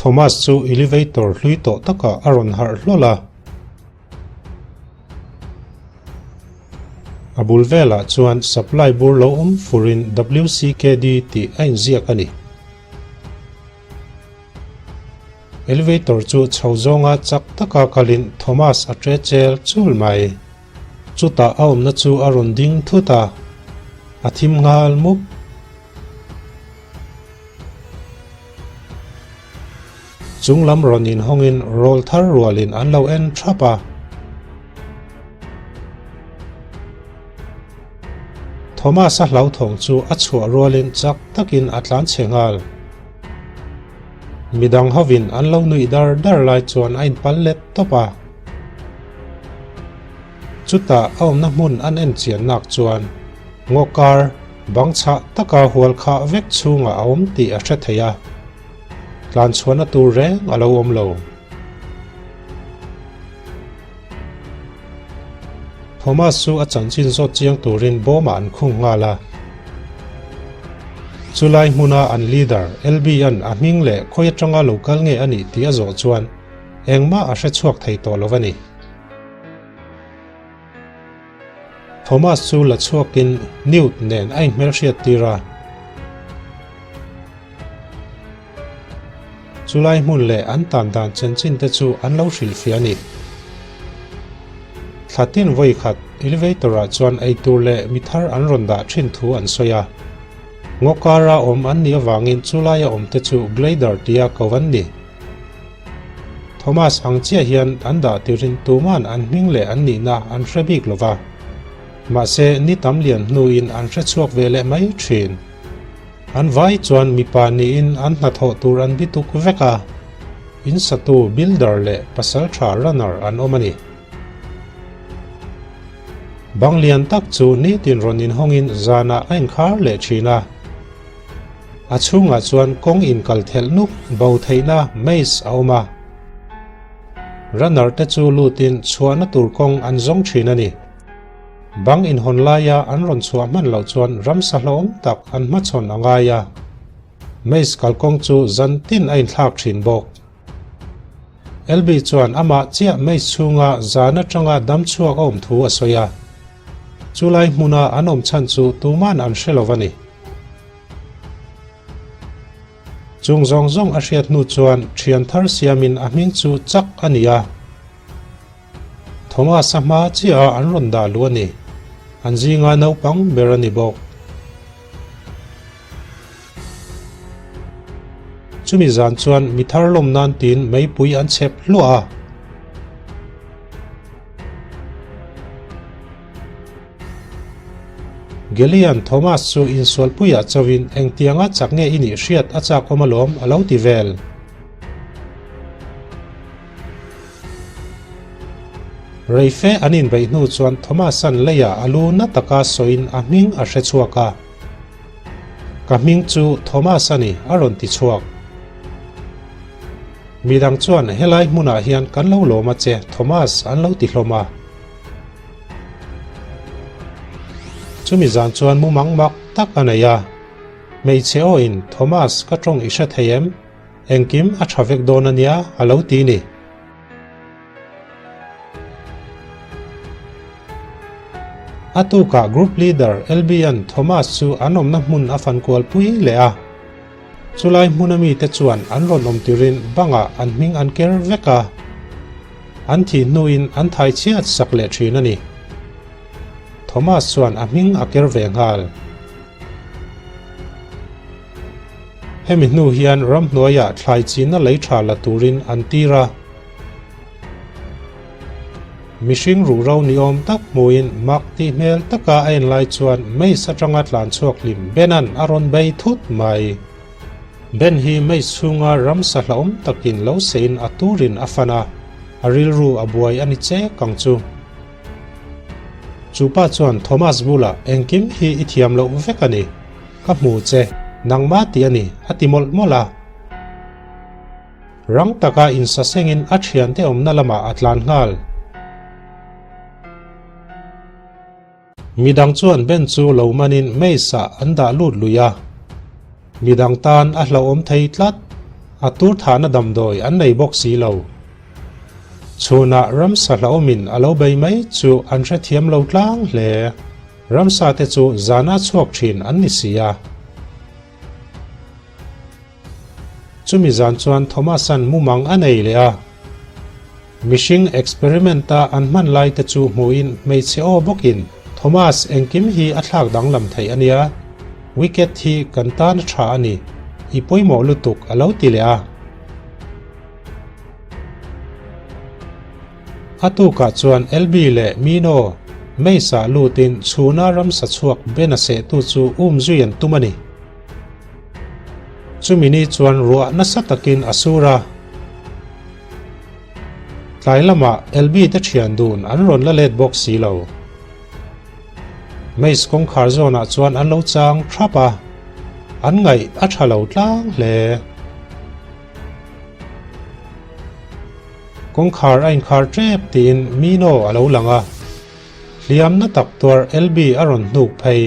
Thomas chu elevator hlui tawh takah a rawn harh hlawl a. A bul velah chuan supply bur lo awm furin WCKD tih a inziak a ni. Elevator chu chho zawnga chak taka kalin Thomas a ṭe chel chul mai. Chutah a awmna chu a rawn ding thut a, a thim nghal mup. Chung lam rawn inhawngin rawl thar rualin an lo en thap a. Thomas-a hlauthawng chu a chhuah rualin chak takin a tlan chhe nghal. Midang hovin an lo nuih dar dar lai chuan a inpal let tawp a. Chutah a awmna hmun an en chian nak chuan ngaw kar bang chhah taka hual khah vek chhungah a awm tih a hre thei a, tlan chhuahna tur reng a lo awm lo. Thomas chu a chanchin zawt chiang turin bawmah an khung nghal a. Chulai hmuna an leader LB-a'n a hming leh khawi atanga lo kal nge a nih tih a zawh chuan engmah a hre chhuak thei tawh lo a ni. Thomas chu la chhuakin Newt nen a inhmelhriat tir a. Chulai hmun leh an tan dan chanchin te chu an lo hrilhfiah a ni. Thla tin vawi khat elevator ah chuan eitur leh mi thar an rawn dah thin thu an sawi a. Ngaw kara awm an nih avangin chulaia awm te chu glider tia ko an ni. Thomas ang chiah hian an dah tirin tuman an hming leh an nihna an hre bik lo va. Mahse ni tam lian hnuin an hre chhuak ve leh mai thin. An vai chuan mipa niin an hnathawh tur an bituk vek a, in satu builder leh pasal tha runner an awm a ni. Bang lian tak chu nitin rawn inhawngin zanah a inkhar leh thin a. A chhungah chuan kawng inkal thelh nuk bo theihna maze a awm a. Runner te chu lutin chhuahna tur kawng an zawng thin a ni. Bang inhawn laia an rawn chhuah hman loh chuan ramsa hlauhawm tak an hmachhawn a ngai a. Maze kalkawng chu zan tin a inthlak thin bawk. LB chuan amah chiah maze chhunga zan atanga dam chhuak a awm thu a sawi a. Chulai hmuna an awm chhan chu tuman an hre lo a ni. Chung zawng zawng a hriat hnu chuan thian thar siamin a hming chu chak a ni a. Thomas-a hma chiah a an rawn dah luh a ni. An zinga naupang ber a ni bawk. Chumi zan chuan mi thar lawm nan tiin meipui an chhep hluah a. Gelian Thomas chu insualpuiah chauhin engtianga chak nge i nih hriat a chak awm alawm a lo ti vel. Reife an inbeih hnu chuan Thomas-a'n leiah a lu na taka sawiin a hming a hre chhuak a. Ka hming chu Thomas a ni, a rawn ti chhuak. Midang chuan helai hmunah hian kan lo lawm a che, Thomas, an lo ti hlawm a. Chumi zan chuan mumang mak tak a nei a. Hmeichhe awin, Thomas, ka tawng i hre thei em? Engkim a tha vek dawn a nia, a lo ti ni. A tukah Group Leader LB-a'n Thomas chu an awmna hmun a fan kual pui leh a. Chulai hmuna mite chuan an rawn awm tirin bangah an hming an ker vek a. An thih hnuin an thai chhiat sak leh thin a ni. Thomas chuan a hming a ker ve nghal. Hemi hnu hian ramhnuaiah thlai chinna lei tha la turin an tir a. Mihring ruhro ni awm tak hmuin mak tih hmel taka a en lai chuan Mace atanga tlan chhuak hlim Ben-a'n a rawn bei thut mai. Ben hi Mace chhunga ramsa hlauhawm takin lo seiin a turin a fan a, a rilru a buai a ni chek ang chu. Chu pa chuan Thomas bulah engkim hi i thiam loh vek a ni, ka hmu che, nangmah tih a ni, a ti mawlh mawlh a. Rang taka insasengin a thiante awmna lamah a tlan nghal. Midang chuan Ben chu lo manin Mace-ah an dah lut lui a. Midang tan a hlauhawm thei tlat. A tur thahna damdawi an nei bawk si lo. Chhunah ramsa hlauhawmin a lo bei mai chu an hrethiam lo tlang hle. Ramsa te chu zana chhuak thin an ni si a. Chumi zan chuan Thomas-a'n mumang a nei leh a. Mihring experiment-a an hman lai te chu hmuhin hmeichhe aw bawkin, Thomas, engkim hi a thlak danglam theih a nia. Wicket hi kan tan a tha a ni. I pawimawh lutuk a lo ti leh a. A tukah chuan Elby leh Mino Mace-ah lutin chhuna ramsa chhuak Ben-a sehtu chu um zui an tum a ni. Chumi ni chuan ruah nasa takin a sur a. Tlai lamah Elby te thian dun an rawn la let bawk si lo. Mace kawngkhar zawnah chuan an lo chang thrap a, an ngaih a tha lo tlang hle. Kawngkhar a inkhar tep tiin Mino a lo lang a, hliamna tak tuar Elby a rawn hnuk phei.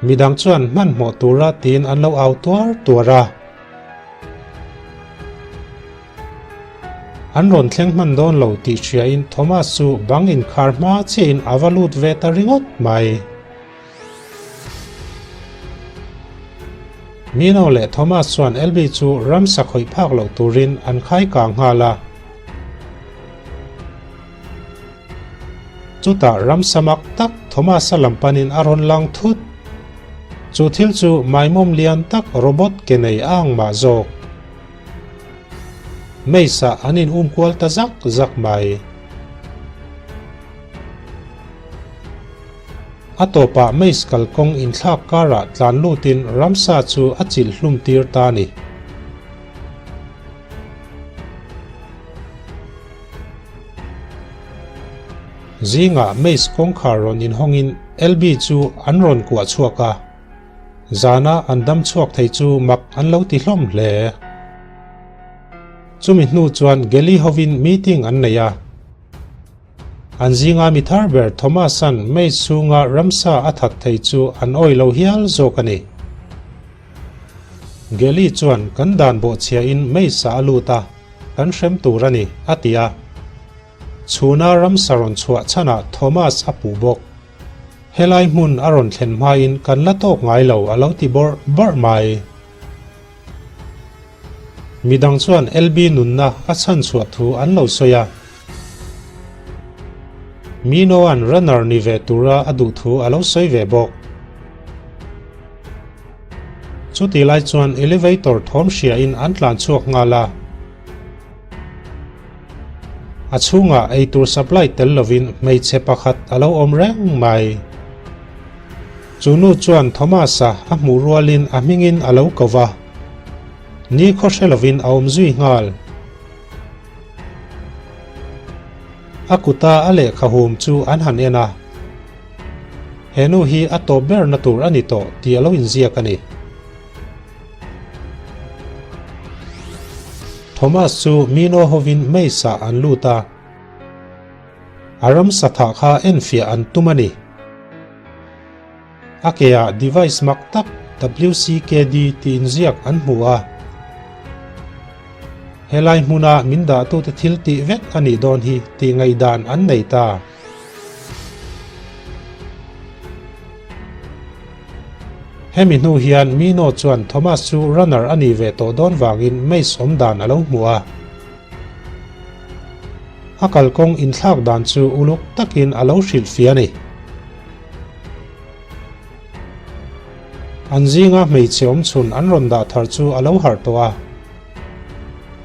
Midang chuan hmanhmawh tura tiin an lo au tuar tuar a. An rawn thleng hman dawn lo tih hriain Thomas chu bang inkhar hma chiahin a va lut ve ta ringawt mai. Mino leh Thomas chuan Elby chu ramsa khawih phak loh turin an khai kang nghal a. Chutah ramsa mak tak Thomas-a lam panin a rawn lang thut. Chu thil chu maimawm lian tak robot ke nei a ang mah zawk. Mace-ah an in um kual ta zak zak mai. A tawpah Mace kalkawng inthlak karah tlan lutin ramsa chu a chilh hlum tir ta a ni. Zingah Mace kawngkhar rawn inhawngin Elby chu an rawn kuah chhuak a, zana an dam chhuak thei chu mak an lo ti hlawm hle. Chumi hnu chuan Geli hovin meeting an nei a. An zinga mi thar ber Thomas-a'n Mace chhunga ramsa a that thei chu an awih lo hial zawk a ni. Geli chuan kan dan bawhchhiahin Mace-ah a lut a, kan hrem tur a ni, a ti a. Chhuna ramsa rawn chhuah chhanah Thomas a puh bawk. Helai hmun a rawn thlen hmain kan la tawk ngai lo a lo ti bawrh bawrh mai. Midang chuan LB nunna a chhan chhuah thu an lo sawi a. Minoan runner ni ve tura a duh thu a lo sawi ve bawk. Chutih lai chuan elevator thawm hriain an tlan chhuak nghal a. A chhungah eitur supply tel lovin hmeichhe pakhat a lo awm reng mai. Chu nu chuan Thomas-a a hmuh rualin a hmingin a lo ko va. Ni khaw hre lovin a awm zui nghal. A kuta a lehkha hum chu an han en a. He nu hi a tawp berna tur a ni tawh tih a lo inziak a ni. Thomas chu Mino hovin Mace-ah an lut a, a ramsa thah kha enfiah an tum a ni. A keah device mak tak WCKD tih inziak an hmu a. Helai hmuna min dahtute thil tih vek a nih dawn hi tih ngaihdan an nei ta. Hemi hnu hian Mino chuan Thomas chu runner a nih ve tawh dawn vangin Mace awm dan a lo hmu a. A kalkawng inthlak dan chu uluk takin a lo hrilhfiah a ni. An zinga hmeichhe awmchhun an rawn dah thar chu a lo harh tawh a.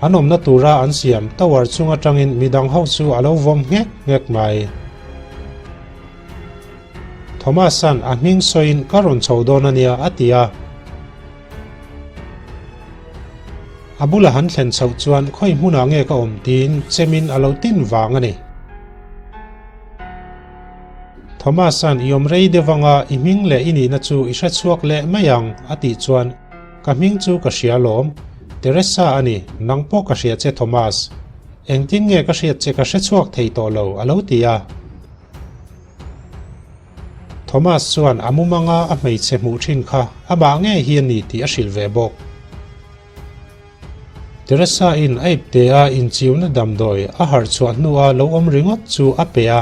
An awmna tura an siam tower chung atangin midang ho chu a lo vawm nghek nghek mai. Thomas-a'n a hming sawiin ka rawn chho dawn a nia a ti a. A bula han thlen chhoh chuan khawi hmunah nge ka awm tiin chemin a lo tin vang a ni. Thomas-a'n i awm rei deuh anga i hming leh i nihna chu i hre chhuak leh mai ang a tih chuan ka hming chu ka hria lawm. Teresa a ni, nang pawh ka hria che Thomas. Engtin nge ka hriat che ka hre chhuak thei tawh lo a lo ti a. Thomas chuan a mumanga a hmeichhe hmuh thin kha amah ngei hi a ni tih a hrilh ve bawk. Teresa-in a ipte a inchiuna damdawi a harh chhuah hnua lo awm ringawt chu a pe a.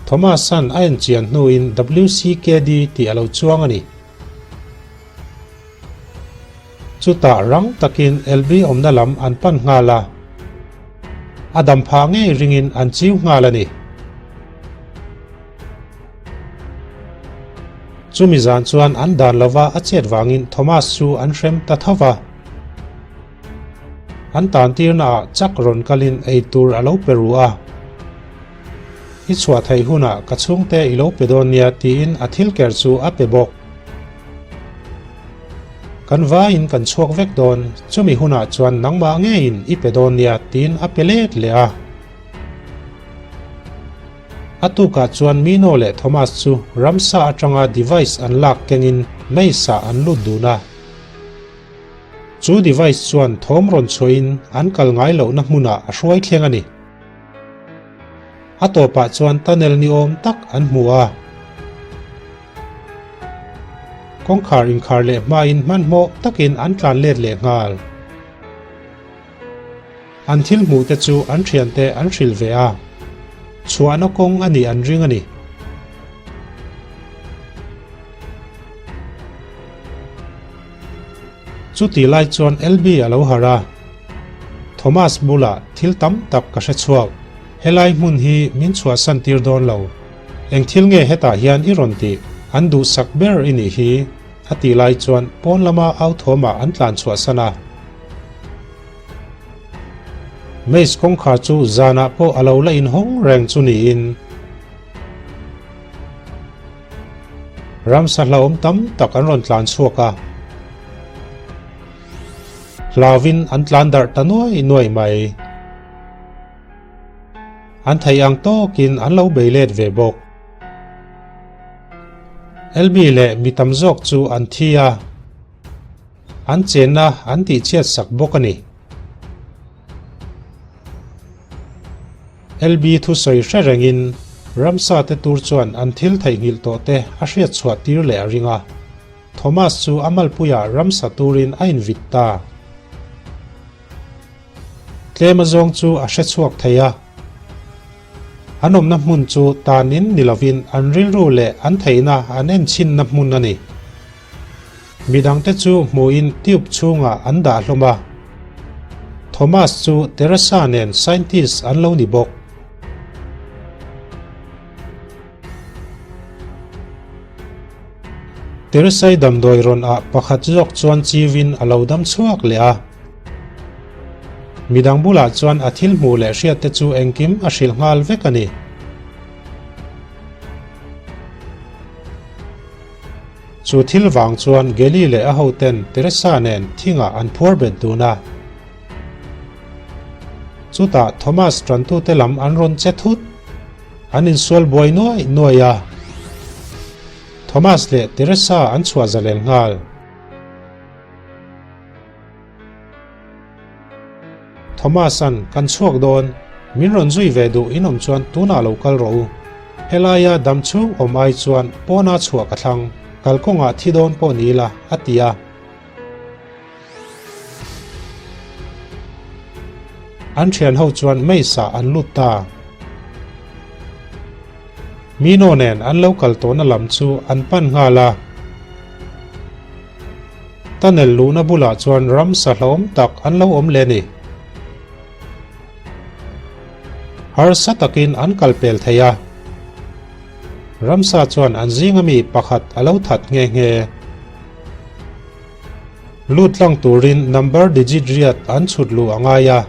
Thomas-a'n a enchian hnuin WCKD tih a lo chuang a ni. Chutah rang takin LB awmna lam an pan nghal a. A dam phah ngei ringin an chiu nghal a ni. Chumi zan chuan an dan lova a chet vangin Thomas chu an hrem ta tho va. An tan tirnaah chak rawn kalin ei tur a lo pe ru a. I chhuah theih hunah ka chhungte i lo pe dawn nia tiin a thil ker chu a pe bawk. Kan vaiin kan chhuak vek dawn, chumi hunah chuan nangmah ngeiin i pe dawn nia tiin a pe let leh a. A tukah chuan Mino leh Thomas chu ramsa atanga device an lak kengin Maze-ah an lut dun a. Chu device chuan thawm rawn chhuahin an kal ngai lohna hmunah a hruai thleng a ni. A tawpah chuan tunnel ni awm tak an hmu a. Kawngkhar inkhar leh hmain hmanhmawh takin an tlan let leh nghal. An thil hmuh te chu an thiante an hrilh ve a, chhuahna kawng a nih an ring a ni. Chuti lai chuan LB a lo harh a, Thomas bulah thil tam tak ka hre chhuak, helai hmun hi min chhuahsan tir dawn lo. Eng thil nge hetah hian i rawn tih? An duhsak ber i nih hi, a tih lai chuan pawn lama au thawmah an tlan chhuahsan a. Maze kawngkhar chu zanah pawh a lo la inhawng reng chu niin ramsa hlauhawm tam tak an rawn tlan chhuak a, hlauvin an tlan darh ta nuai nuai mai. An theih ang tawkin an lo bei let ve bawk. Elmi leh mi tam zawk chu an thi a. An chenna an tihchhiat sak bawk a ni. LB thusawi hre rengin ramsa te tur chuan an thil theihnghilh tawh te a hriat chhuah tir leh a ring a. Thomas chu a malpuiah ramsa turin a invit ta. Tlem azawng chu a hre chhuak thei a. An awmna hmun chu tanin ni lovin an rilru leh an theihna an enchhinna hmun a ni. Midangte chu hmuhin tube chhungah an dah hlawm a. Thomas chu Teresa nen scientist an lo ni bawk. Teresai damdawi rawn ah pakhat zawk chuan chiuvin a lo dam chhuak leh a. Midang bulah chuan a thil hmuh leh hriatte chu engkim a hrilh nghal vek a ni. Chu thil vang chuan Geli leh a hoten Teresa nen thingah an phuar bet dun a. Chutah Thomas tantute lam an rawn che thut. An insual buai nuai nuai a. Thomas leh Teresa an chhuah zalen nghal. Thomas-a'n, Kan chhuak dawn, min rawn zui ve duh in awm chuan tunah lo kal rawh u. Helaia dam chhung awm ai chuan pawna chhuah ka thlang, kalkawngah thi dawn pawh ni ila, a ti a. An thian ho chuan Mace-ah an lut ta. Mino nen an lo kal tawhna lam chu an pan nghal a. Tunnel luhna bulah chuan ramsa hlauhawm tak an lo awm leh a ni. Harsa takin an kal pel thei a. Ramsa chuan an zinga mi pakhat a lo that nghe nghe. Lut tlang turin number digit riat an chhut luh a ngai a.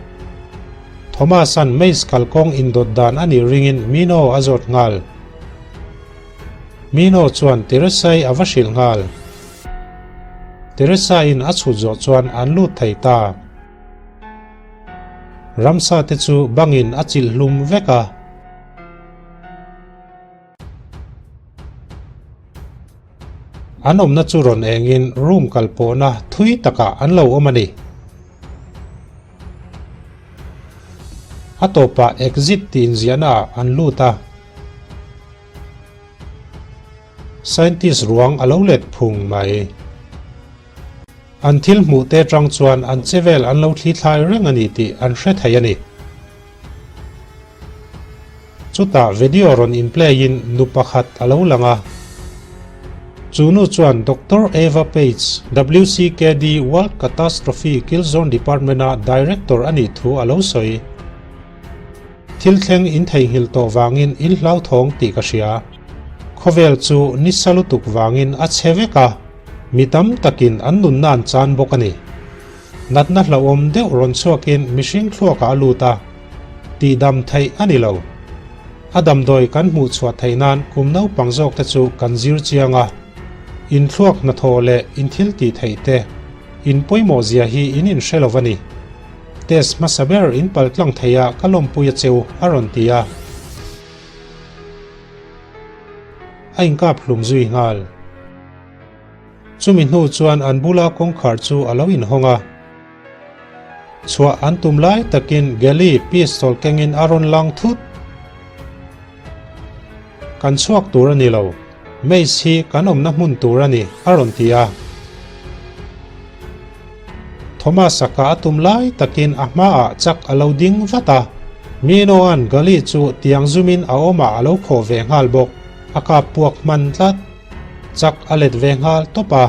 Thomas-a'n Maze kalkawng indawt dan a nih ringin Mino a zawt nghal. Mino chuan Teresai a va hrilh nghal. Teresa-in a chhut zawh chuan an lut thei ta. Ramsa te chu bangin a chilh hlum vek a. An awmna chu rawn engin room kal pawhna thui takah an lo awm a ni. A tawpah exit tih inziahnaah an lut a. Scientist ruang a lo let phung mai. An thil hmuh te atang chuan an chevel an lo thli thlai reng a ni tih an hre thei a ni. Chutah video rawn in play in nu pakhat a lo lang a. Chu nu chuan Doctor Eva Page, WCKD World Catastrophe Kill Zone Department a Director a nih thu a lo sawi. Thil thleng in theihnghilh tawh vangin in hlauthawng tih ka hria. Khawvel chu nisa lutuk vangin a chhe vek a, mi tam takin an nunna an chan bawk a ni. Natna hlauhawm deuh rawn chhuakin mihring thluakah a lut a, tihdam theih a ni lo. A damdawi kan hmuh chhuah theih nan kum naupang zawkte chu kan zir chiang a, in thluak hnathawh leh in thil tih theih te, in pawimawh zia hi in inhre lo a ni. Test hmasa ber in pal tlang thei a ka lawmpui a cheu, a rawn ti a. A inkap hlum zui nghal. Chumi hnu chuan an bula kawngkhar chu a lo inhawng a. Chhuah an tum lai takin Gally pistol kengin a rawn lang thut. Kan chhuak tur a ni lo, Mace hi kan awmna hmun tur a ni, a rawn ti a. Thomas-a kah a tum lai takin a hmaah chak a lo ding vat a. Mino-a'n Gally chu tiang zumin a awmah a lo khawh ve nghal bawk, a kap puak hman tlat. Chak a let ve nghal tawp a.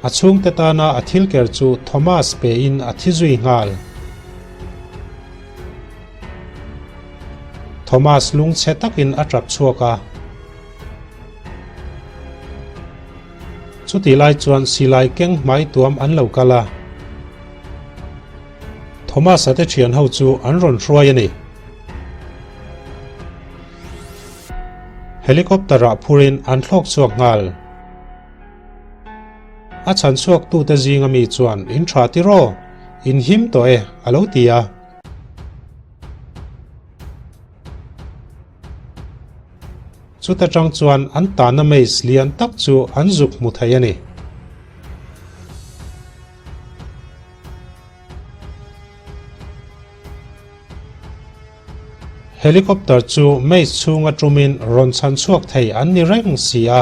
A chhungte tana a thil ker chu Thomas pein a thi zui nghal. Thomas lungchhe takin a tap chhuak a. Chutih lai chuan silai keng hmai tuam an lo kal a. Thomas-a te thian ho chu an rawn hruai a ni. Helicopter-ah phurin an thlawk chhuak nghal. A chhan chhuaktute zinga mi chuan, In tha tiraw? In him tawh e, a lo ti a. Chuta tang chuan an tahna maze lian tak chu an zuk hmu thei a ni. Helicopter chu maze chhunga tumin rawn chhan chhuak thei an ni reng si a,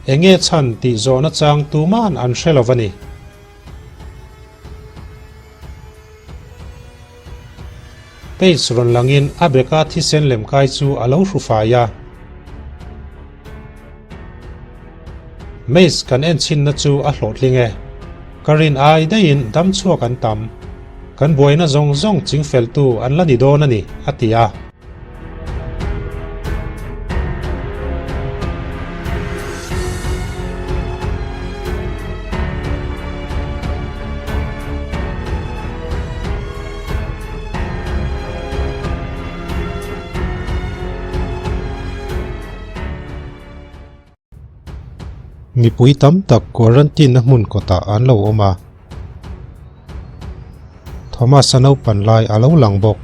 enge chhan tih zawhna chang tuman an hre lo a ni. Page rawn langin a beka thisen lem kai chu a lo hru fai a. Maze kan en chhinna chu a hlawhtling e. Ka rin ai daihin dam chhuak an tam. Kan buaina zawng zawng chingfeltu an la ni dawn a ni, a ti a. Mipui tam tak quarantine na hmun kawtah an lo awm a. Thomas-a naupan lai a lo lang bawk.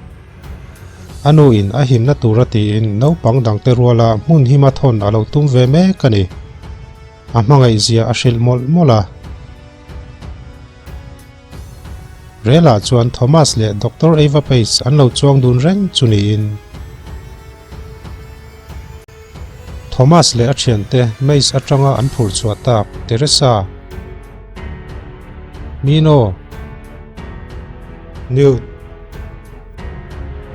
A nuin a himna tura tiin naupang dangte ruala hmun hima thawn a lo tum ve mek a ni. A hmangaihzia a hrilh mawlh mawlh a. Relah chuan Thomas leh Doctor Ava Pace an lo chuang dun reng chu niin. Thomas leh a thiante Maze atanga an phur chhuah tak Teresa, Mino, Newt,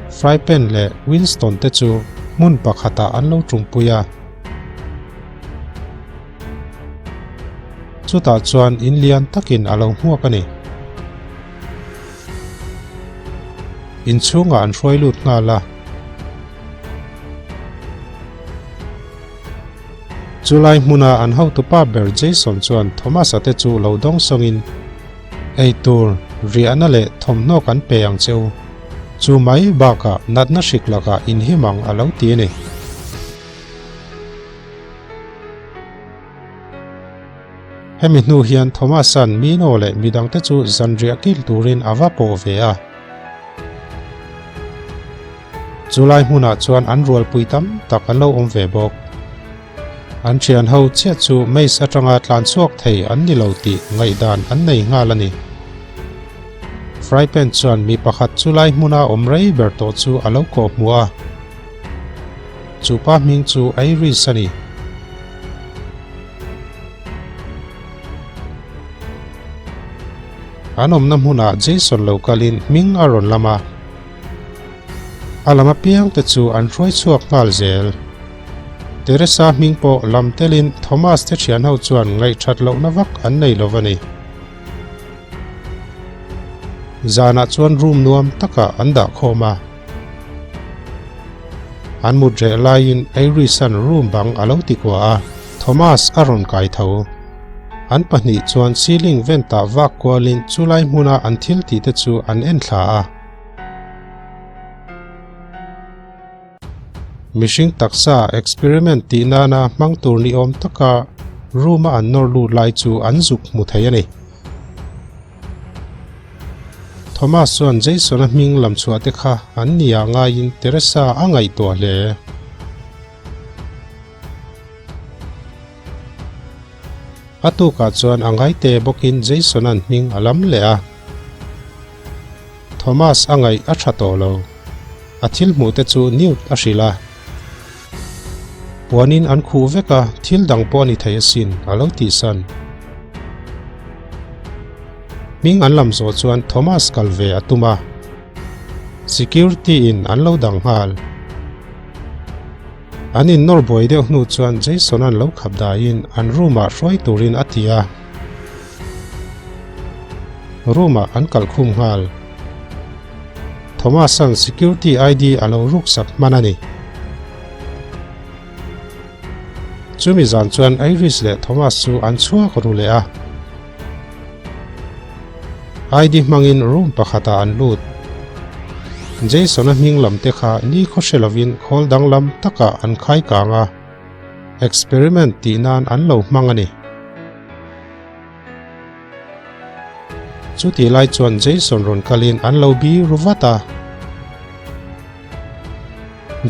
Frypan leh Winston te chu hmun pakhatah an lo tumpui a. Chutah chuan in lian takin a lo hmuak a ni. Inchhungah an hruai lut nghal a. Chulai hmuna an hotupa ber Jason chuan Thomas-a te chu lo dawng sawngin, Eitur, riahna leh thawmhnaw kan pe ang che u. Chu mai bakah natna hrik lakah inhim ang a lo ti a ni. Hemi hnu hian Thomas-a'n Mino leh midangte chu zanriah kil turin a va pawh ve a. Chulai hmunah chuan an rualpui tam tak an lo awm ve bawk. An thian ho chiah chu maze atanga tlan chhuak thei an ni lo tih ngaihdan an nei nghal a ni. Frypan chuan mi pakhat chulai hmuna awm rei ber tawh chu a lo kawh hmuh a. Chu pa hming chu Iris a ni. An awmna hmunah Jason lo kalin hming a rawn lam a. A lam apiang te chu an hruai chhuak nghal zel. Teresa hming pawh lam telin Thomas te thian ho chuan ngaihthat lohna vak an nei lo a ni. Zanah chuan room nuam takah an dah khawm a. An mut reh laiin Iris-a'n room bang a lo ti kuah a, Thomas a rawn kai tho. An pahnih chuan ceiling vent-ah vak kualin chulai hmuna an thil tih te chu an en thla a. Mihring taksa experiment tih nana hmang tur ni awm taka room-a an nawr lut lai chu an zuk hmu thei a ni. Thomas chuan Jason-a hming lam chhuah te kha an nia ngaiin Teresa a ngaihtuah hle. A tukah chuan a ngaite bawkin Jason-a'n hming a lam leh a. Thomas a ngaih a tha tawh lo. A thil hmuh te chu Newt a hrilh a. Puanin an khuh vek a, thil dang pawh a ni thei asin, a lo tihsan. Hming an lam zawh chuan Thomas kal ve a tum a. Security in an lo dang nghal. An innawr buai deuh hnu chuan Jason-a'n lo khap daiin an room-ah hruai turin a ti a. Room-ah an kalh khum nghal. Thomas-a'n security ID a lo ruksak hman a ni. Chumi zan chuan Iris leh Thomas chu an chhuak ru leh a. ID hmangin room pakhatah an lut. Jason-a hming lam te kha ni khaw hre lovin khawl danglam takah an khai kang a, experiment tih nan an lo hmang a ni. Chutih lai chuan Jason rawn kalin an lo bi ru vat a.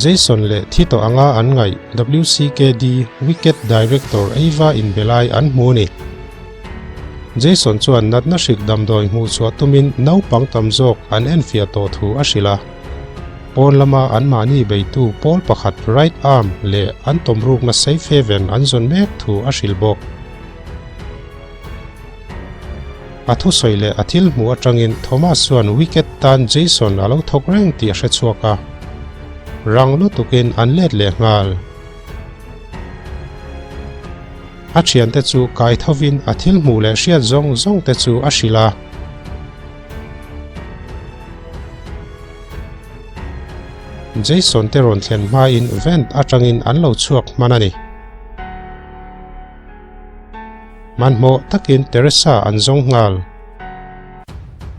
Jason leh thi tawh anga an ngaih WCKD Wicked Director Ava inbe lai an hmu a ni. Jason chuan natna hrik damdawi hmuh chhuah tumin naupang tam zawk an enfiah tawh thu a hrilh a. Pawn lama anmahni beitu pawl pakhat right arm leh an tawmrukna safe haven an zawn mek thu a hrilh bawk. A thusawi leh a thil hmuh atangin Thomas chuan Wicked tan Jason a lo thawk reng tih a hre chhuak a. Rang lutukin an let leh nghal. A thiante chu kai thovin a thil hmuh leh hriat zawng zawng te chu a hrilh a. Jason te rawn thlen hmain vent atangin an lo chhuak hman a ni. Hmanhmawh takin Teresa an zawng nghal.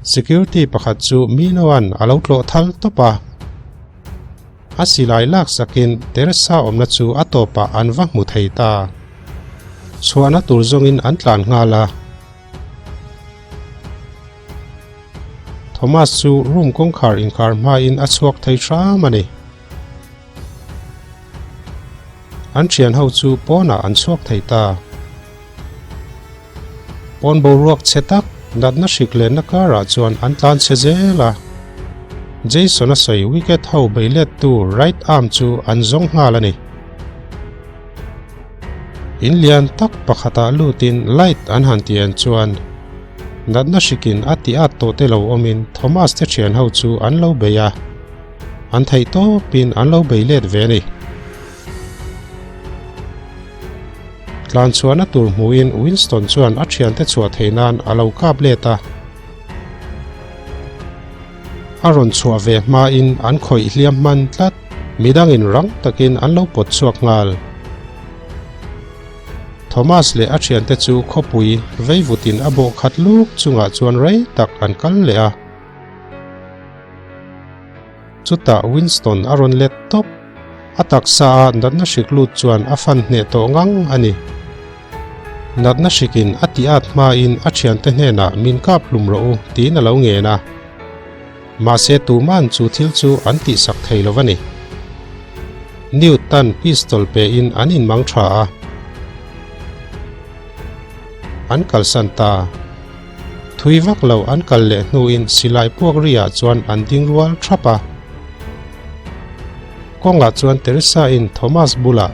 Security pakhat chu Mino-a'n a lo tlawh thal tawp a. A silai lak sakin Teresa awmna chu a tawpah an va hmu thei ta. Chhuahna tur zawngin an tlan nghal a. Thomas chu room kawngkhar inkhar hmain a chhuak thei hram a ni. An thian ho chu pawnah an chhuak thei ta. Pawn boruak chhe tak natna hrik lenna karah chuan an tlan chhe zel a. Jason-a sawi wicket ho bei lettu right arm chu an zawng nghal a ni. In lian tak pakhatah lutin light an han ti en chuan natna hrikin a ti at tawh te lo awmin Thomas te thian ho chu an lo bei a. An theih tawpin an lo bei let ve a ni. Tlan chhuahna tur hmuhin Winston chuan a thiante chhuah theih nan a lo kap let a. A rawn chhuah ve hmain an khawih hliam hman tlat. Midangin rang takin an lo pawt chhuak nghal. Thomas leh a thiante chu khawpui veivutin a bawh khat luk chungah chuan rei tak an kal leh a. Chutah Winston a rawn let tawp. A taksa a natna hrik lut chuan a fan hneh tawh ngang a ni. Natna hrikin a ti at hmain a thiante hnenah min kap hlum rawh u tiin a lo ngen a. Mahse tuman chu thil chu an tihsak thei lo a ni. Newt-a'n pistol pein an inmang tha a. An kalsan ta. Thui vak lo an kal leh hnuin silai puak riah chuan an ding rual thap a. kawngah chuan Teresa-in Thomas bulah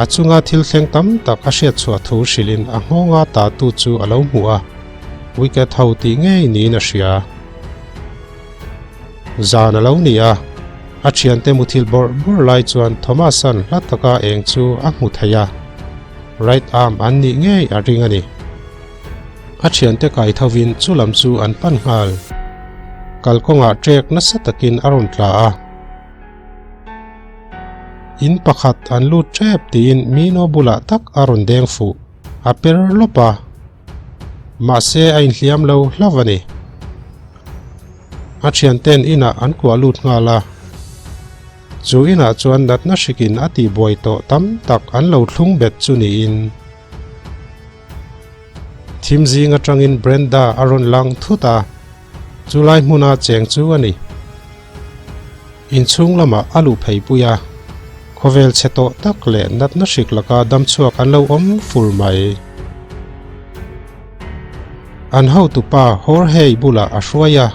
a chunga thil thleng tam tak a hriat chhuah thu hrilhin a nghawnga tatu chu a lo hmu a, Wicket ho tih ngei niin a hria. Zan a lo ni a, a thiante muthilh bawrh bawrh lai chuan Thomas-a'n hla taka eng chu a hmu thei a, right arm an nih ngei a ring a ni. A thiante kai thovin chu lam chu an pan nghal. Kalkawngah trek nasa takin a rawn tla a. In pakhat an lut tep tiin Mino bulah tak a rawn deng fuh. A per lawp a. Mahse a inhliam lo hlauh a ni. A thianten inah an kuah lut nghal a. Chu inah chuan natna hrikin a tihbuai tawh tam tak an lo thlung bet chu niin. Thim zing atangin Brenda a rawn lang thut a, chulai hmuna cheng chu a ni. Inchhung lamah a luh phei pui a, khawvel chhe tawh tak leh natna hrik laka damchhuak an lo awm fur mai. An hotupa Jorge bulah a hruai a.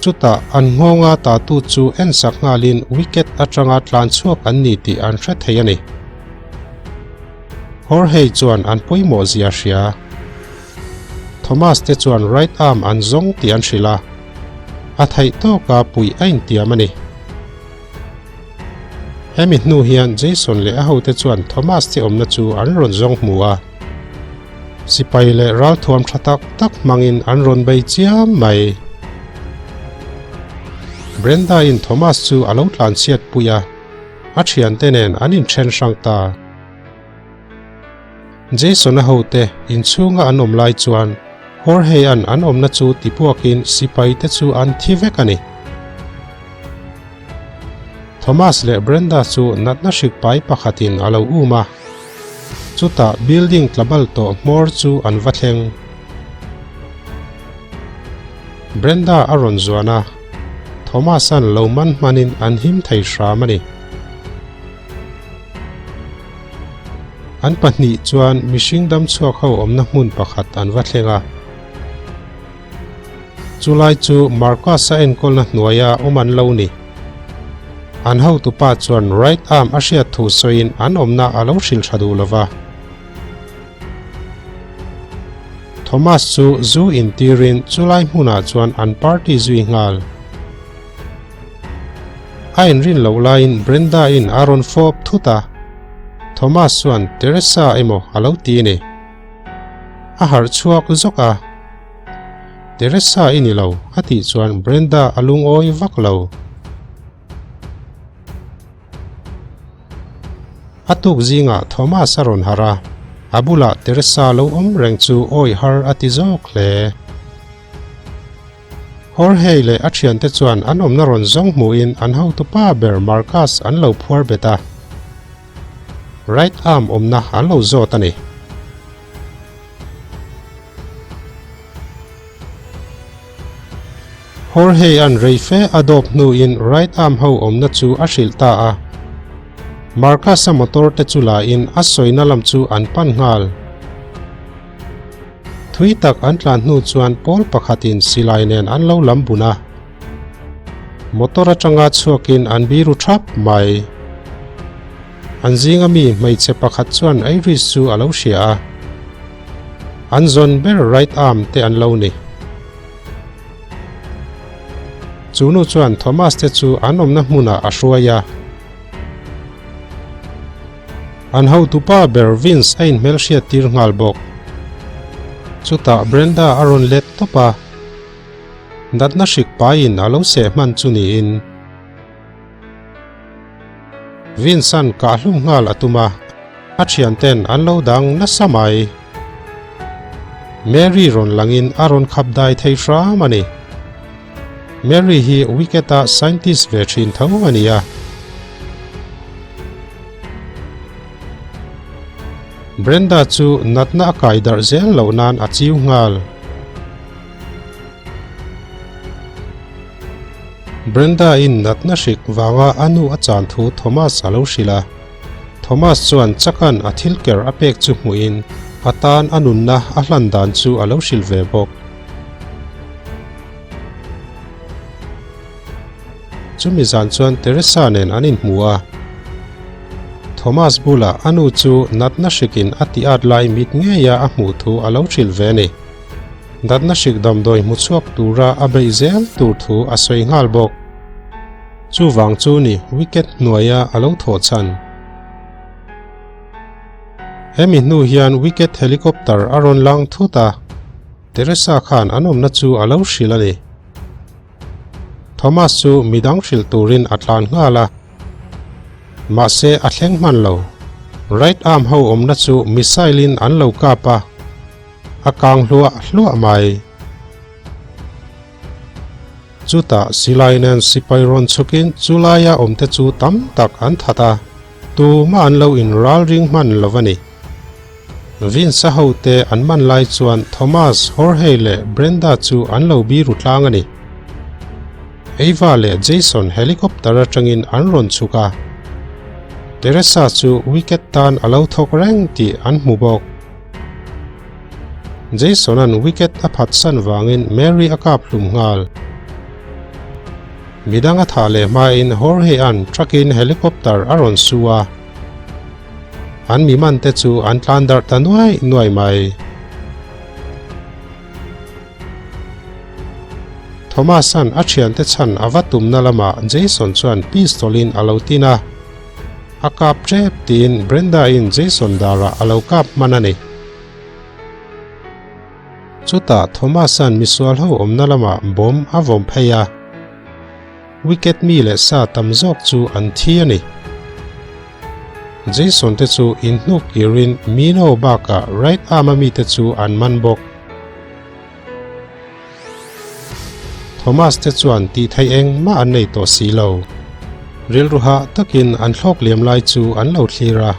Chutah an nghawnga tatu chu en sak nghalin wicket atanga tlan chhuak an ni tih an hre thei a ni. Jorge chuan an pawimawh zia a hria. Thomas te chuan right arm an zawng tih an hrilh a, a theih tawka puih a intiam a ni. Hemi hnu hian Jason leh a hote chuan Thomas te awmna chu an rawn zawng hmu a. Sipai leh ralthuam tha tak tak hmangin an rawn bei chiam mai. Brenda-in Thomas chu a lo tlanchhiat pui a, a thiante nen an inthen hrang ta. Jason-a hote inchhunga an awm lai chuan Jorge-a'n an awmna chu tipuakin sipaite chu an thi vek a ni. Thomas leh Brenda chu natna hrik pai pakhatin a lo um a, chutah building tla bal tawh hmawr chu an va thleng. Brenda a rawn zuan a, Thomas-a'n lo man hmanin an him thei hram a ni. An pahnih chuan mihring damchhuak ho awmna hmun pakhat an va thleng a. Chulai chu Marcus-a enkawlna hnuaia awm an lo ni. An hotupa chuan right arm a hriat thu sawiin an awmna a lo hrilh tha duh lova. Thomas chu zu intirin chulai hmunah chuan an party zui nghal. A inrin loh laiin Brenda-in a rawn fawp thut a, Thomas chuan Teresa emaw a lo ti ni. A harh chhuak zawk a. Teresa i ni lo a tih chuan Brenda a lungawi vak lo. A tuk zingah Thomas a rawn harh a, a bulah Teresa lo awm reng chu awi har a ti zawk hle. Jorge leh a thiante chuan an awmna rawn zawng hmuhin an hotupa ber Marcus an lo phuar bet a. Right arm awmna an lo zawt a ni. Jorge-a'n rei fe a dawp hnuin right arm ho awmna chu a hrilh ta a. Marcus-a motor te chu la in a sawina lam chu an pan nghal. Thui tak an tlan hnu chuan pawl pakhatin silai nen an lo lam bun a. Motor atanga chhuakin an biru thap mai. An zinga mi hmeichhe pakhat chuan Iris chu a lo hria a. An zawn ber right arm te an lo ni. Chu nu chuan Thomas te chu an awmna hmunah a hruai a. An hotupa ber Vince a inhmelhriat tir nghal bawk. Chutah Brenda a rawn let tawp a. Natna hrik paiin a lo seh hman chu niin. Vince-a'n kah hlum nghal a tum a, a thianten an lo dang nasa mai. Mary rawn langin a rawn khap dai thei hram a ni. Mary hi Wicket-a scientist ve thin tho a ni a. Brenda chu natna a kai darh zel loh nan a chiu nghal. Brenda-in natna hrik vanga a nu a chan thu Thomas a lo hrilh a. Thomas chuan Chuck-a'n a thil ker a pek chu hmuhin a tan a nunna a hlan dan chu a lo hrilh ve bawk. Chumi zan chuan Teresa nen an inhmu a. Thomas bulah a nu chu natna hrikin a ti at lai mit ngeia a hmuh thu a lo hrilh ve a ni. Natna hrik damdawi hmu chhuak tura a beih zel tur thu a sawi nghal bawk. Chuvang chu ni wicket hnuaia a lo thawh chhan. Hemi hnu hian wicket helicopter a rawn lang thut a, Teresa khan an awmna chu a lo hrilh a ni. Thomas chu midang hrilh turin a tlan nghal a, mahse a thleng hman lo. Right arm ho awmna chu missile in an lo kap a, a kang hluah hluah mai. Chutah silai nen sipai rawn chhukin chulaia awmte chu tam tak an that a, tumah an lo inralring hman lo a ni. Vince-a hote an man lai chuan Thomas, Jorge leh Brenda chu an lo biru tlang a ni. Ava leh Jason helicopter atangin an rawn chhuk a, Teresa chu wicket tan a lo thawk reng tih an hmu bawk. Jason-a'n wicket a phatsan vangin Mary a kap hlum nghal. Midang a thah leh hmain Jorge-a'n truck-in helicopter a rawn su a. An mi man te chu an tlan darh ta nuai nuai mai. Thomas-a'n a thiante chhan a va tumna lamah Jason chuan pistol-in a lo tin a. A kap tep tiin Brenda-in Jason darah a lo kap hman a ni. Chutah Thomas-a'n misual ho awmna lamah bomb a vawm phei a. Wicket mi leh sa tam zawk chu an thi a ni. Jason te chu inhnuk irin Mino bakah right arm-a mite chu an man bawk. Thomas te chuan tih theih engmah an nei tawh si lo. Rilru hah takin an thlawk liam lai chu an lo thlir a.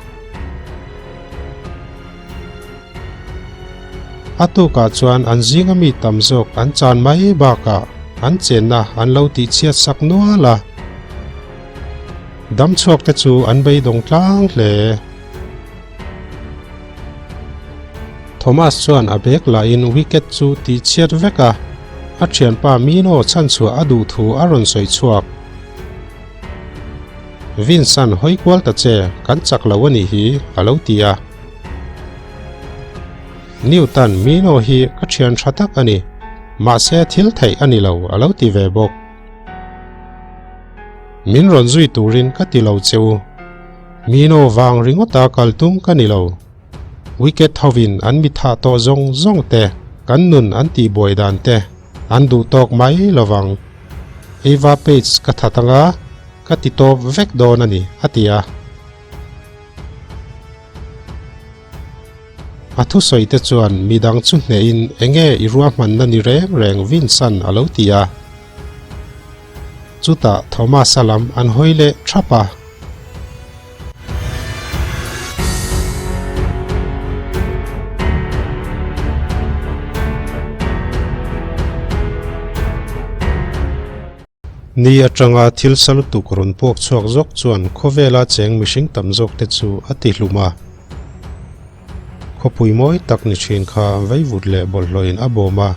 A tukah chuan an zinga mi tam zawk an chan mai bakah an chenna an lo tihchhiat sak nual a. Damchhuak te chu an beidawng tlang hle. Thomas chuan a bag lahin wicket chu tihchhiat vek a, a thianpa Mino chhanchhuah a duh thu a rawn sawi chhuak. Vince-a'n hawi kual ta che, kan chak lo a nih hi, a lo ti a. Newt-a'n Mino hi ka thian tha tak a ni, mahse thil theih a ni lo, a lo ti ve bawk. Min rawn zui turin ka ti lo che u. Mino vang ringawta kal tum ka ni lo. Wicket hovin an mi thah tawh zawng zawng te, kan nun an tihbuai dan te an duh tawk mai lovang. Ava page ka that anga ka ti tawp vek dawn a ni, a ti a. A thusawi te chuan midang chu hnehin enge i ruahmanna ni reng reng Vince-a'n a lo ti a. Chutah Thomas-a lam an hawi leh thap a. Ni atanga thil sa lutuk rawn puak chhuak zawk chuan khawvela cheng mihring tam zawk te chu a ti hlum a. Khawpui mawi tak ni thin kha veivut leh bawlhhlawhin a bawm a.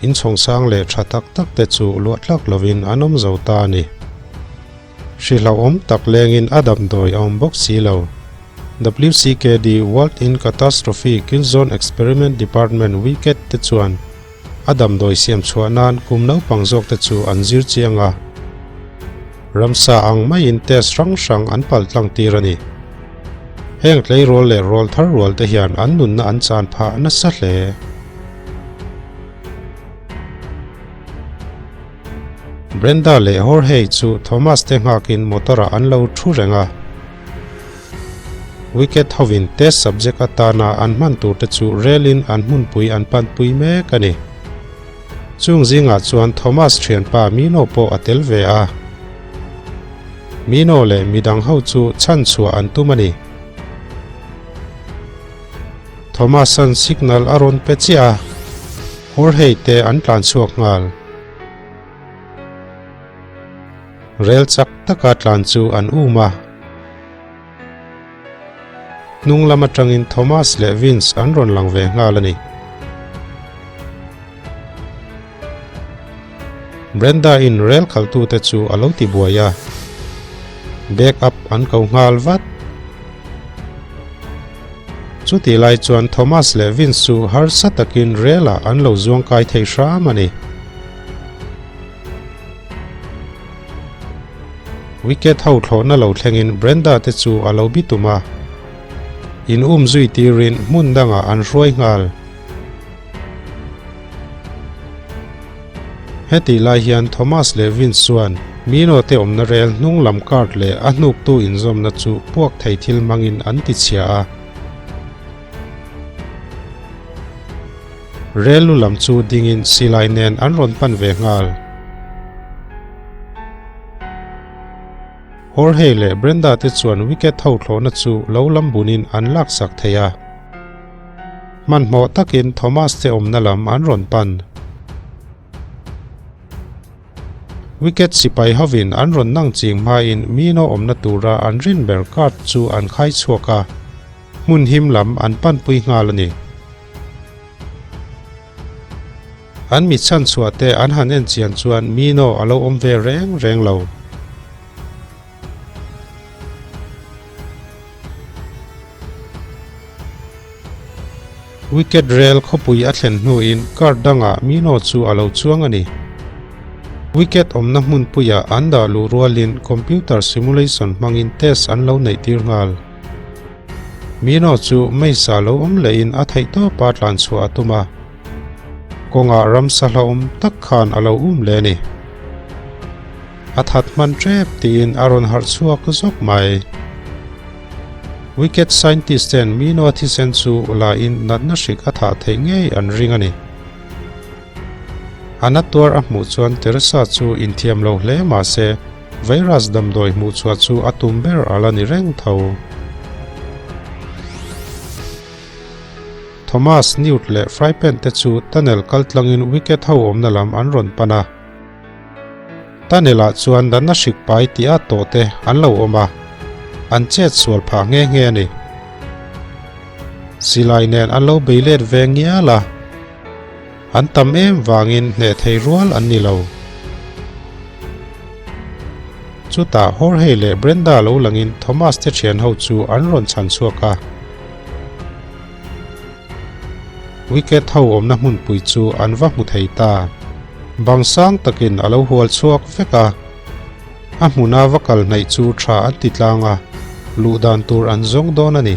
Inchhawngsang leh tha tak tak te chu luah tlak lovin an awm zo ta a ni. Hri hlauhawm tak lengin a damdawi a awm bawk si lo. WCKD, World in Catastrophe Killzone Experiment Department, WCAD, te chuan a damdawi siam chhuah nan kum naupang zawk te chu an zir chiang a. Ramsa ang maiin test hrang hrang an paltlang tir a ni. Heng tleirawl leh rawl thar rual te hian an nunna an chan phah nasa hle. Brenda leh Jorge chu Thomas te nghakin motor ah an lo thu reng a. Wicket hovin test subject atana an hman tur te chu relin an hmunpui an panpui mek a ni. Chung zingah chuan Thomas thianpa Mino pawh a tel ve a. Mino leh midang ho chu chhanchhuah an tum a ni. Thomas-a'n signal a rawn pe chiah a, Jorge te an tlan chhuak nghal. Rel chak taka tlan chu an um a. Hnung lam atangin Thomas leh Vince an rawn lang ve nghal a ni. Brenda-in rel khalhtute chu a lo ti buai a, back up an ko nghal vat. Chutih lai chuan Thomas leh Vince chu harsa takin rel-ah an lo zuang kai thei hram a ni. Wicket ho thlawhna lo thlengin Brenda te chu a lo bitum a, in um zui tirin hmun dangah an hruai nghal. Hetih lai hian Thomas leh Vince chuan Mino te awmna rel hnung lam card leh a hnuktu inzawmna chu puak thei thil hmangin an tichhia a. Rel lu lam chu dingin silai nen an rawn pan ve nghal. Jorge leh Brenda te chuan wicket ho thlawhna chu lo lam bunin an laksak thei a. Hmanhmawh takin Thomas te awmna lam an rawn pan. Wicket sipai hovin an rawn nang ching hmain Mino awmna tura an rin ber card chu an khai chhuak a, hmun him lam an panpui nghal a ni. An mi chhanchhuah te an han en chian chuan Mino a lo awm ve reng reng lo. Wicket rel khawpui a thlen hnuin kar dangah Mino chu a lo chuang a ni. Wicket awmna hmunpuiah an dah luh rualin computer simulation hmangin test an lo neihtir nghal. Mino chu Meisa lo awm lehin a theihtawpa tlanchhuah a tum a. Kawngah ramsa hlauhawm tak khan a lo um leh a ni. A that hman tep tiin a rawn harh chhuak zawk mai. Wicked scientist ten Mino thisen chu la in natna hrik a thah theih ngei an ring a ni. A na tuar a hmuh chuan Teresa chu inthiam lo hle mah se virus damdawi hmuh chhuah chu a tum ber a la ni reng tho. Thomas, Newt leh Frypan te chu tunnel kaltlangin Wicked ho awmna lam an rawn pan a. Tunnel-ah chuan natna hrik pai tih a tawh te an lo awm a, an chet sual phah nghe nghe a ni. Silai nen an lo bei let ve ngial a, an tam em vangin hneh thei rual an ni lo. Chutah Jorge leh Brenda lo langin Thomas te thian ho chu an rawn chhan chhuak a. Wicket ho awmna hmunpui chu an va hmu thei ta. Bang sang takin a lo hual chhuak vek a, a hmuna va kal hnaih chu tha an ti tlang a, luh dan tur an zawng dawn a ni.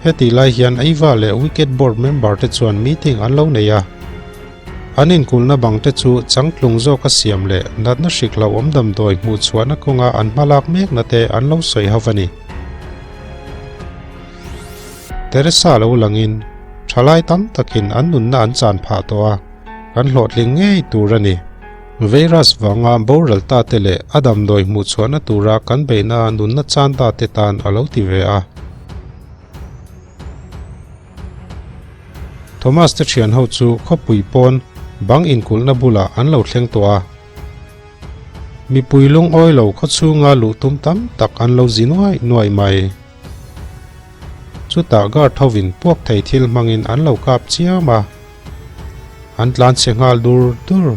Hetih lai hian Ava leh Wicket Board member te chuan meeting an lo nei a. An inkulhna bang te chu changtlung zawka siam leh natna hrik hlauhawm damdawi hmuhchhuahna kawnga an hmalak mekna te an lo sawi ho a ni. Teresa lo langin thalai tam takin an nunna an chan phah tawh a, kan hlawhtling ngei tur a ni. Virus vanga boral ta te leh a damdawi hmuhchhuahna tura kan beihna nunna chan ta te tan a lo ti ve a. Thomas te thian ho chu khawpui pawn bang inkulhna bulah an lo thleng tawh a. Mipui lungawi lo khaw chhunga luh tum tam tak an lo zi nuai nuai mai. Chutah guard hovin puak thei thil hmangin an lo kap chiam a, an tlan chhe nghal dur dur.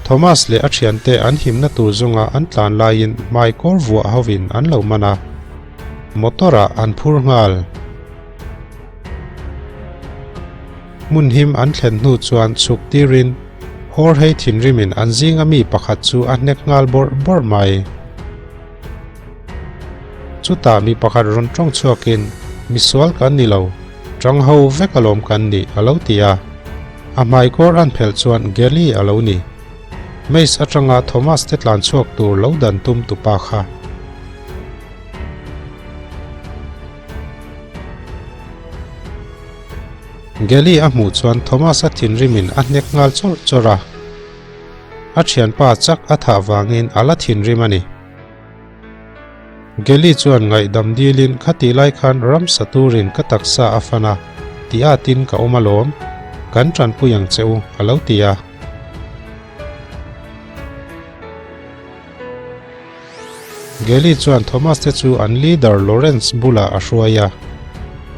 Thomas leh a thiante an himna tur zawnga an tlan laiin hmai kawr vuah hovin an lo man a, motor ah an phur nghal. Hmun him an thlen hnu chuan chhuk tirin Jorge thinrimin an zinga mi pakhat chu a hnek nghal bawrh bawrh mai. Chutah mi pakhat rawn tawng chhuakin, Misual kan ni lo, tang ho vek alawm kan nih, a lo ti a. A hmaikawr an phelh chuan Gally a lo ni. Maze atanga Thomas te tlan chhuak tur lo dan tum tupa kha. Gally a hmuh chuan Thomas a thinrimin a hnek nghal chawrh chawrh a. A thianpa chak a thah vangin a la thinrim a ni. Gally chuan ngaihdam dilin khatih lai khan ramsa turin ka taksa a fan a, ti atin ka awm alawm, kan tanpui ang che u, a lo ti a. Gally chuan Thomas te chu an leader Lawrence bulah a hruai a,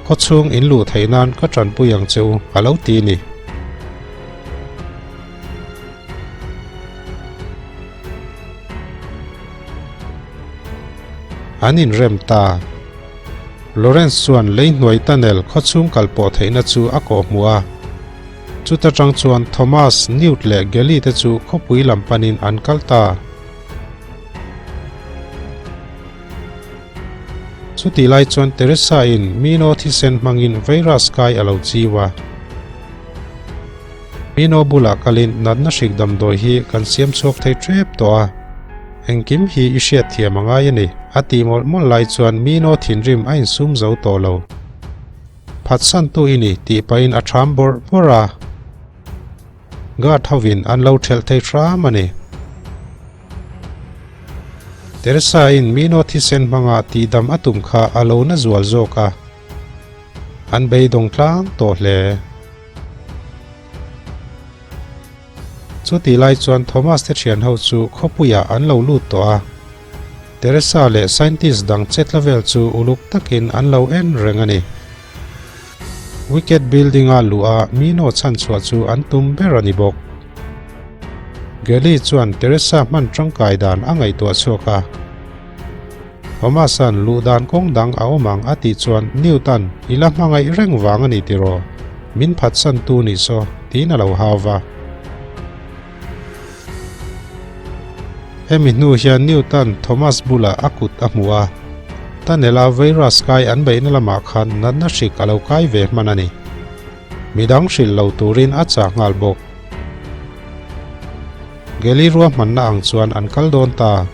Khawchhung in luh theih nan ka tanpui ang che u, a lo ti ni. An inrem ta. Lawrence chuan leihnuai tunnel khawchhung kal pawh theihna chu a kawhhmuh a. Chuta tang chuan Thomas, Newt leh Gelly te chu khawpui lam panin an kal ta. Chutih lai chuan Teresa in Mino thisen hmangin virus kai a lo chiu a. Mino bulah kalin natna hrik damdawi hi kan siam chhuak thei tep tawh a, engkim hi i hriatthiam a ngai a ni, a tih mawlh mawlh lai chuan Mino thinrim a insum zo tawh lo. Phatsantu i ni tih pahin a ṭham bawrh bawrh a. Guard hovin an lo ṭhelh thei hram a ni. Teresa-in Mino thisen hmanga tihdam a tum kha a lo na zual zawk a, an beidawng tlang tawh hle. Chutih lai chuan Thomas te thian ho chu khawpuiah an lo lut tawh a, Teresa leh scientist dang chetla vel chu uluk takin an lo en reng a ni. Wicket building-a luh a Mino chhanchhuah chu an tum ber a ni bawk. Gelly chuan Teresa hman tangkai dan a ngaihtuah chhuak a. Thomas-a'n luh dan kawng dang a awm ang a tih chuan Newt-a'n i la hmangaih reng vang a ni tiraw? Min phatsantu nih saw, tiin a lo hau va. Hemi hnu hian Newton Thomas bulah a kut a hmu a, tunnel-a virus kai an beihna lamah khan natna hrik a lo kai ve hman a ni. Midang hrilh lo turin a chah nghal bawk. Geli ruahmanna ang chuan an kal dawn ta.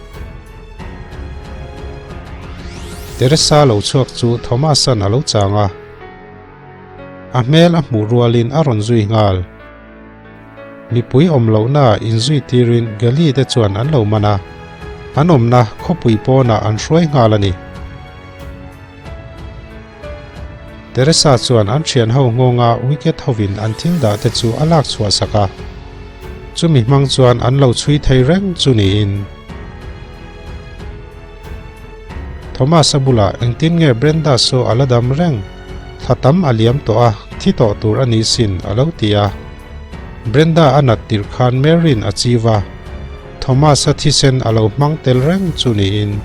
Teresa lo chhuak chu Thomas-a'n a lo chang a. A hmel a hmuh rualin a rawn zui nghal. Mipui awm lohna inzui tirin Geli te chuan an lo man a, an awmna khawpui pawnah an hruai nghal a ni. Teresa chuan an thian ho nghawnga wicket hovin an thil dah te chu a lak chhuah sak a, chumi hmang chuan an lo chhui thei reng chu niin. Thomas-a bulah engtin nge Brenda saw a la dam reng? Thla tam a liam tawh a, thi tawh tur a ni sin, a lo ti a. Brenda a nat tirh khan Mary'n a chiu a, Thomas-a thisen a lo hmang tel reng chu niin.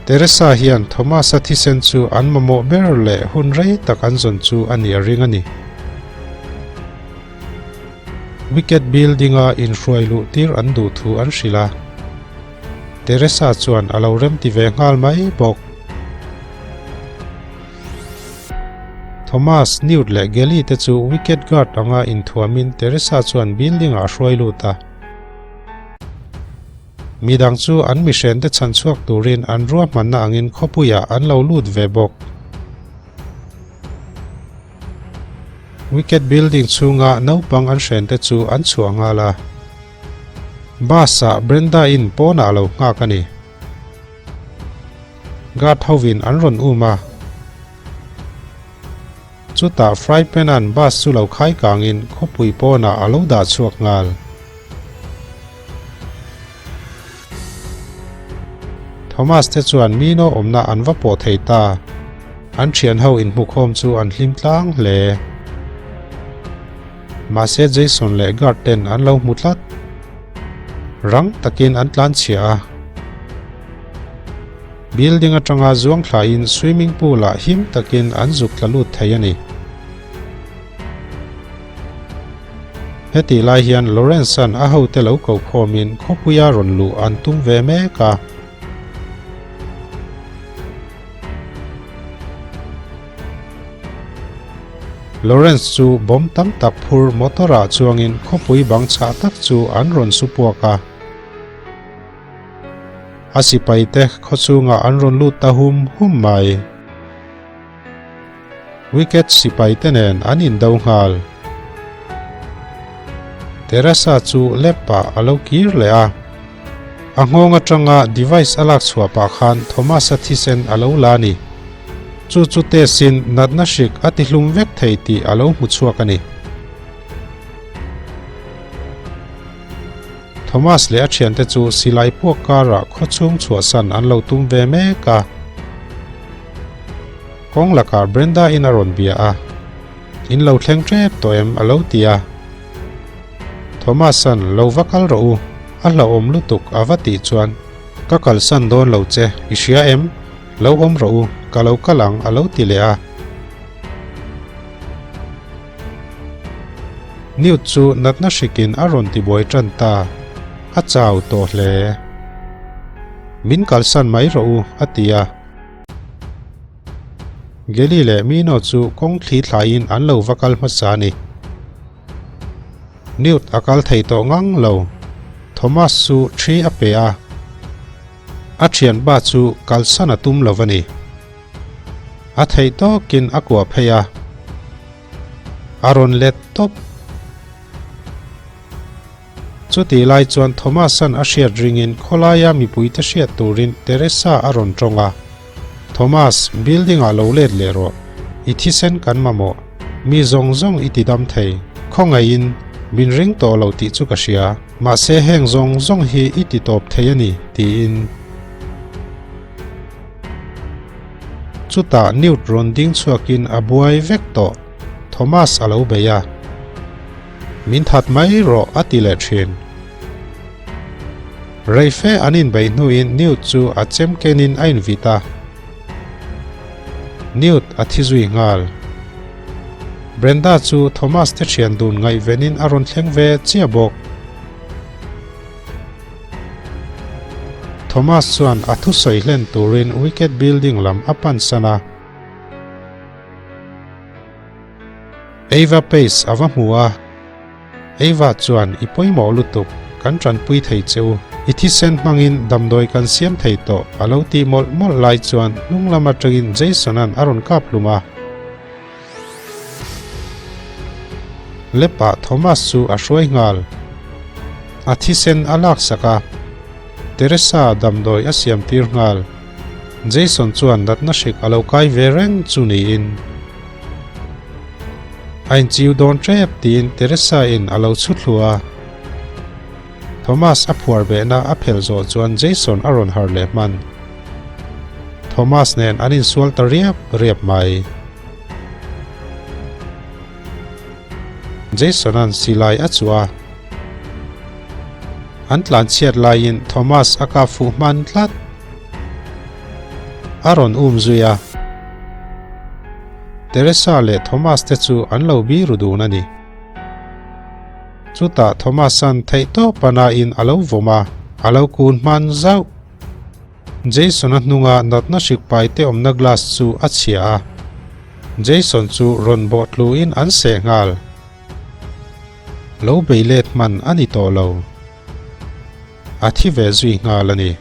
Teresa hian Thomas-a thisen chu an mamawh ber leh hun rei tak an zawn chu a nih a ring a ni. Wicket building-a inhruai luh tir an duh thu an hrilh a. Teresa chuan a lo remti ve nghal mai bawk. Thomas, Newt leh Gelly te chu wicket guard anga inthuamin Teresa chuan building ah a hruai lut a. Midang chu an mihrente chhan chhuak turin an ruahmanna angin khawpuiah an lo lut ve bawk. Wicket building chhunga naupang an hrente chu an chhuah nghal a. Bus ah Brenda in pawnah a lo nghak a ni. Guard hovin an rawn um a. Chutah fry pan-a'n bus chu lo khai kangin khawpui pawnah a lo dah chhuak nghal. Thomas te chuan Mino awmna an va pawh thei ta. An thian ho inhmukhawm chu an hlim tlang hle. Mahse Jason leh guard ten an lo hmu tlat. Rang takin an tlan chhia a. Building atanga zuang thlaiin swimming pool ah him takin an zuk tla lut thei a ni. Hetih lai hian Lawrence-a'n a hote lo ko khawmin khawpuia rawn luh an tum ve mek a. Lawrence chu bomb tam tak phur motor ah chuangin khawpui bang chhah tak chu an rawn su puak a. A sipai te khawchhungah an rawn lut ta hum hum mai. Wicket sipai te nen an indo nghal. Teresa chu lab ah a lo kir leh a. A nghawng atanga device a lak chhuah pah khan Thomas-a thisen a lo la a ni. Chu chu test-in natna hrik a tihlum vek thei tih a lo hmu chhuak a ni. Thomas leh a thiante chu silai puak karah khawchhung chhuahsan an lo tum ve mek a. Kawng lakah Brenda-in a rawn bia a. In lo thleng tep tawh em? a lo ti a. Thomas-a'n lo va kal rawh u, a hlauhawm lutuk a va tih chuan. Ka kalsan dawn lo che, i hria em? Lo awm rawh u, ka lo kal ang a lo ti leh a. Newt chu natna hrikin a rawn tibuai tan ta, a chau tawh hle. Min kalsan mai rawh u, a ti a. Geli leh Mino chu kawng thli thlaiin an lo va kal hmasa a ni. Newt a kal thei tawh ngang lo. Thomas chu thi a pe a. A thianpa chu kalsan a tum lo a ni. A theih tawkin a kuah phei a. A rawn let tawp. Chutih lai chuan Thomas-a'n a hriat ringin khawlaia mipuite hriat turin Teresa a rawn tawng a. Thomas, building-ah lo let leh rawh. I thisen kan mamawh. Mi zawng zawng i ti dam thei. Khawngaihin, min ring tawh lo tih chu ka hria. Mahse heng zawng zawng hi i ti tawp thei a ni, tiin. Chutah Newt rawn ding chhuakin a buai vek tawh. Thomas a lo bei a. Min that mai rawh a ti leh thin. Reife an inbeih hnuin Newt chu a chem kenin a invit a. Newt a thi zui nghal. Brenda chu Thomas te thian dun ngaihvenin a rawn thleng ve chiah bawk. Thomas chuan a thusawi hlen turin Wicket Building lam a pansan a. Ava Pace a va hmu a, Ava chuan i pawimawh lutuk, kan tanpui thei che u, i thisen hmangin damdawi kan siam thei tawh a lo tih mawlh mawlh lai chuan hnung lam atangin Jason-a'n a rawn kap hlum a. Lep-ah Thomas chu a hruai nghal. A thisen a laksak a, Teresa damdawi a siam tir nghal. Jason chuan natna hrik a lo kai ve reng chu niin. A inchiu dawn tep tiin Teresa-in a lo chhu thlu a. Thomas a phuar behna a phelh zawh chuan Jason a rawn harh leh hman. Thomas nen an insual ta riap riap mai. Jason-a'n silai a chuh a. An tlanchhiat laiin Thomas a kap fuh hman tlat. A rawn um zui a. Teresa leh Thomas te chu an lo biru dun a ni. Chutah Thomas-a'n theihtawp panain a lo vawm a, a lo kun hman zauh. Jason-a hnunga natna hrik paite awmna glass chu a chhia a. Jason chu rawn bawh tluin an seh nghal. Lo bei let hman a ni tawh lo. A thi ve zui nghal a ni.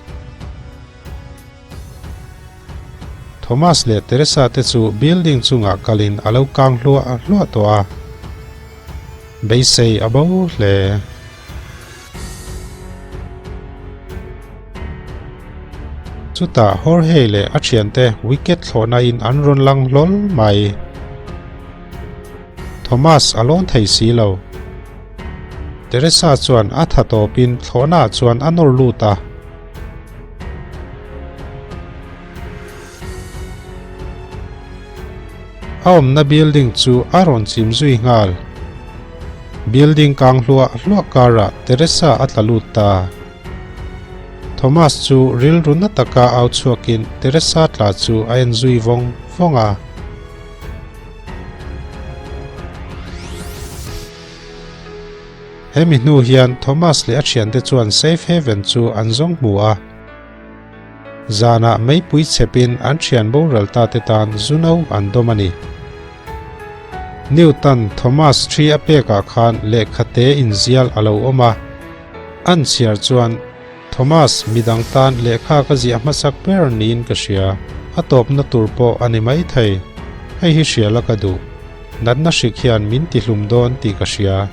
Thomas leh Teresa te chu building chungah kalin a lo kang hluah hluah tawh a. Beisei a bo hle. Chutah Jorge leh a thiante wicket thlawhna in an rawn lang hlawl mai. Thomas a lawn thei si lo. Teresa chuan a tha tawpin thlawhnaah chuan a nawr lut a. A awmna building chu a rawn chim zui nghal. Building kang hluah hluah karah Teresa a tla lut ta. Thomas chu rilru na taka au chhuakin Teresa tla chu a en zui vawng vawng a. Hemi hnu hian Thomas leh a thiante chuan safe haven chu an zawng hmu a. Zanah meipui chhepin an thian boral ta te tan zuno an dawm a ni. Newton Thomas thi a pekah khan lehkha te inzial a lo awm a. An chhiar chuan Thomas midang tan lehkha ka ziah hmasak ber niin ka hria. A tawpna tur pawh a ni maithei. Hei hi hria la ka duh. Natna hrik hian min tihlum dawn tih ka hria.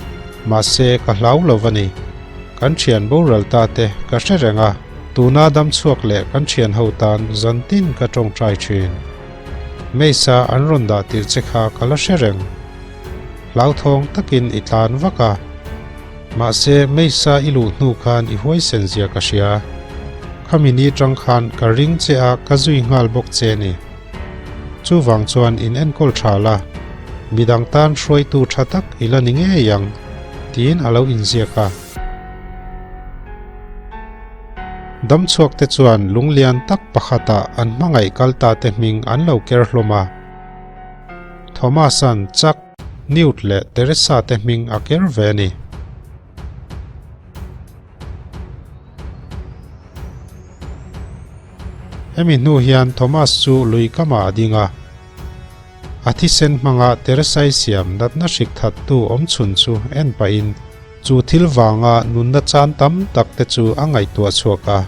Mahse ka hlau lo va ni. Kan thian boral ta te ka hre reng a, tuna dam chhuak leh kan thian ho tan zan tin ka tawngtai thin. Meisa an rawn dah tirh che kha ka la hre reng. Hlauthawng takin i tlan vak a. Mahse Meisa i luh hnu khan i huaisen zia ka hria. Khami ni tang khan ka ring che a ka zui nghal bawk che ni. Chuvang chuan in enkawl tha la, midang tan hruaitu tha tak i la ni ngei ang, tiin a lo inziak a. Damchhuakte chuan lung lian tak pakhatah an hmangaih kal ta te hming an lo ker hlawm a. Thomas-a'n Chuck, Newt leh Teresa te hming a ker ve a ni. Hemi hnu hian Thomas chu lui kamah a ding a. A thisen hmanga Teresai siam natna hrik thattu awmchhun chu en pahin chu thil vanga nunna chan tam tak te chu a ngaihtuah chhuak a.